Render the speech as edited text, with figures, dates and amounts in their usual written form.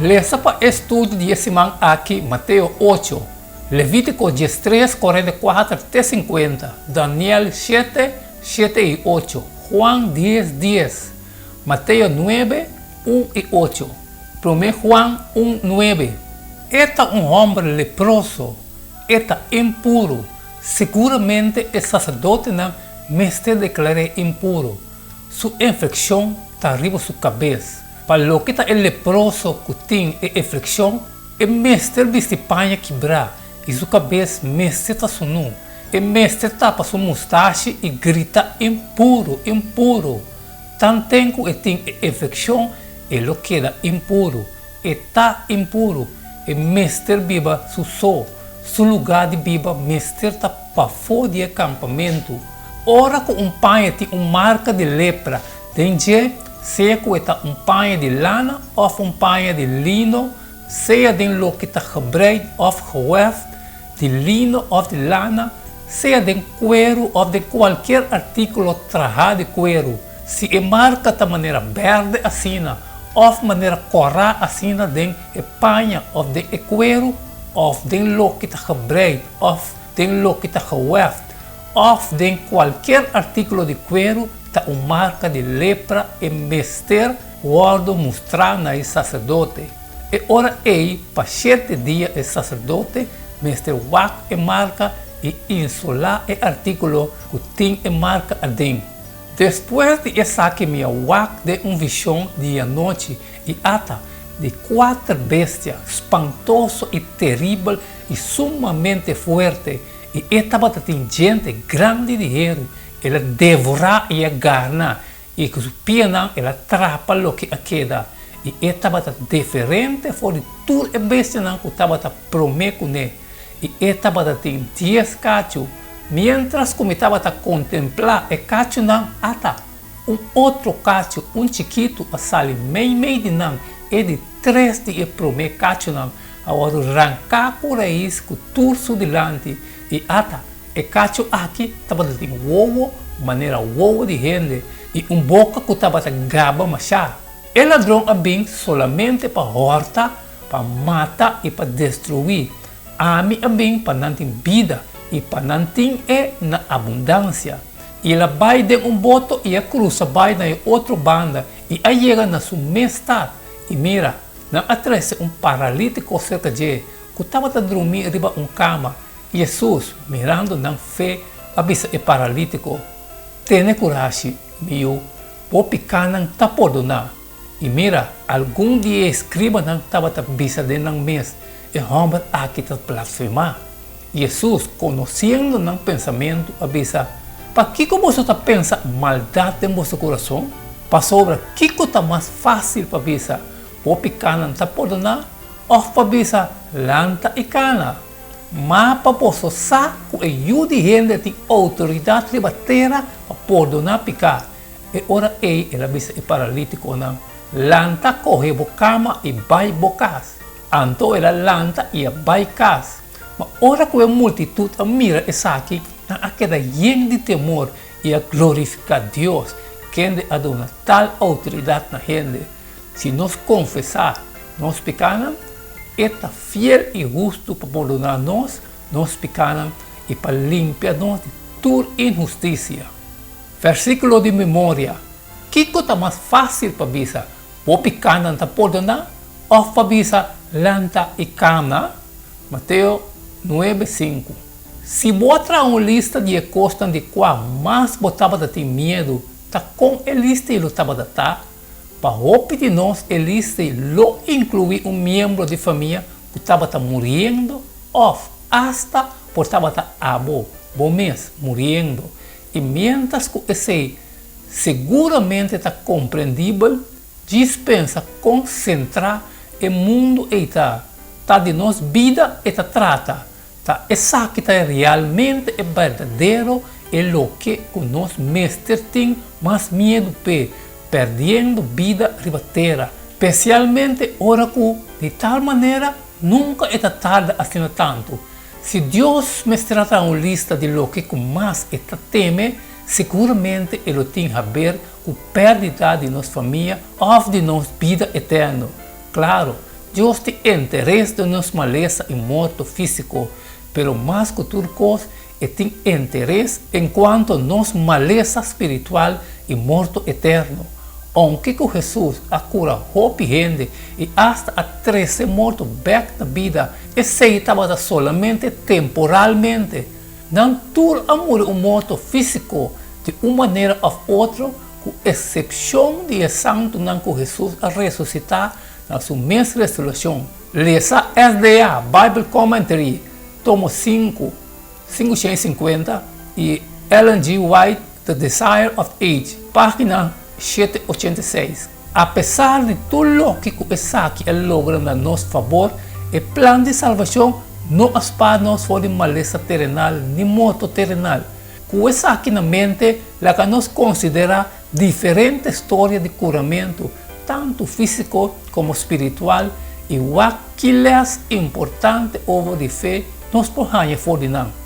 Lesa pa e studio di e siman aki Mateo ocho, Levítiko diestres, 44 te 50, Daniel shete, shete i ocho, Juan dies, dies, Mateo nuebe, un i ocho, Promé Juan un, nuebe. E ta un hòmber leproso, e ta impuru, siguramente e saserdotenan mester deklar'é impuru. Su infekshon ta riba su kabes. Pa loke ta e leproso ku tin e infekshon, e mester bisti paña kibrá i su kabes mester ta sunú. E mester tapa su mustashi i grita, Impuru! Impuru! Tanten ku e tin e infekshon, e lo keda impuru. E ta impuru. E mester biba su so. Su lugá di biba mester ta pafó di e kampamentu. Ora ku un paña tin un marka di lepra den dje, sea ku e ta un paña di lana òf un paña di lino, sea den loke ta gebreid òf geweft, di lino òf di lana, sea den kueru òf den kualkier artíkulo trahá di kueru, si e marka ta manera bèrdè asina òf manera kòrá asina den e paña òf den e kueru òf den loke ta gebreid òf den loke ta geweft òf den kualkier artíkulo di kueru, ta un marka di lepra e mester wòrdu mustrá na e saserdote. E ora ei pa shete dia e saserdote mester wak e marka i insolá e artíkulo ku tin e marka aden. Despues di esaki mi a wak den un vishon di anochi i ata, di kuater bestia spantoso i teribel i sumamente fuerte, i e tabata tin djente grandi di heru, el a devorá i a garna I ku su pianan el a trapa loke a keda, i e tabata diferente for di tur e bestianan ku tabata promé kuné, i e tabata tin dies kachu. Miéntras ku mi tabata kontemplá e kachunan, ata, un otro kachu, un chikitu, a sali meimei di nan, e di tres di e promé kachunan a wòrdu ranká ku rais ku tur su dilanti, i ata, E kachu aki tabata tin wowo manera wowo di hende i un boka ku tabata gaba mashá. E ladron a bin solamente pa hòrta, pa mata i pa destruí. Ami a bin pa nan tin bida i pa nan tin e na abundansia. I el a bai den un boto i a krusa bai na e otro banda i a yega na su mes stat. I mira, nan a trese un paralítiko serka dje ku tabata drumí riba un kama. Hesus, mirando nan fe, a bisa e paralítiko, Tene kurashi, mi yu, bo pikánan ta pordoná. I mira, algun di e eskribanan tabata bisa den nan mes, E hòmber aki ta blasfemá. Hesus, konosiendo nan pensamentu, a bisa, Pakiko boso ta pensa maldat den boso kurason? Pasobra kiko ta mas fásil pa bisa, Bo pikánan ta pordoná, òf pa bisa, Lanta i kana? Ma pa boso sa ku e Yu di hende tin outoridat riba tera pa pordoná piká. E ora ei el a bisa e paralítikonan, Lanta, kohe bo kama i bai bo kas. Anto el a lanta i a bai kas. Ma ora ku e multitut a mira esaki, nan a keda yen di temor i a glorifiká Dios, kende a duna tal outoridat na hende. Si nos konfesá nos pikánan, E ta fiel i hustu pa pordoná nos nos pikánan i pa limpia nos di tur inhustisia. Versíkulo di memoria, Kiko ta mas fásil pa bisa, Bo pikánan ta pordoná, òf pa bisa, Lanta i kana? Mateo nuebe, sinku. Si bo a traha un lista di e kosnan di kua mas bo tabata tin miedu, ta kon e lista ei lo tabata ta? Pa hopi di nos e lista ei lo inkluí un miembro di famia ku tabata muriendo òf asta por tabata abo, bo mes, muriendo. I miéntras ku esei seguramente ta komprendibel, djis pensa kon sentrá e mundu ei ta. Ta di nos bida e ta trata. Ta esaki ta realmente e berdadero e loke ku nos mester tin mas miedu p'e, perdiendo bida riba tera, spesialmente ora ku di tal manera nunka e ta tarda asina tantu. Si Dios mester a traha un lista di loke ku mas e ta teme, siguramente e lo tin haber ku pèrdida di nos famia òf di nos bida eterno. Klaro! Dios tin interes den nos malesa i morto físiko, pero mas ku tur kos e tin interes enkuanto nos malesa spiritual i morto eterno. Ounke ku Hesus a kura hopi hende i asta a trese morto bèk na bida, esei tabata solamente temporalmente. Nan tur a muri un morto físiko di un manera òf otro, ku eksepshon di e santunan ku Hesus a resusitá na su mes resureshon. Lesa SDA Bible Commentary, tomo sinku, 550, i Ellen G. White The Desire of Age, página 786. Apesar di tur loke ku esaki a logra na nos fabor, e plan di salbashon no a spar nos for di malesa terenal ni morto terenal. Ku esaki na mente, laga nos konsiderá diferente storia di kuramentu, tantu físiko komo spiritual, i wak ki lès importante over di fe nos por haña for di nan.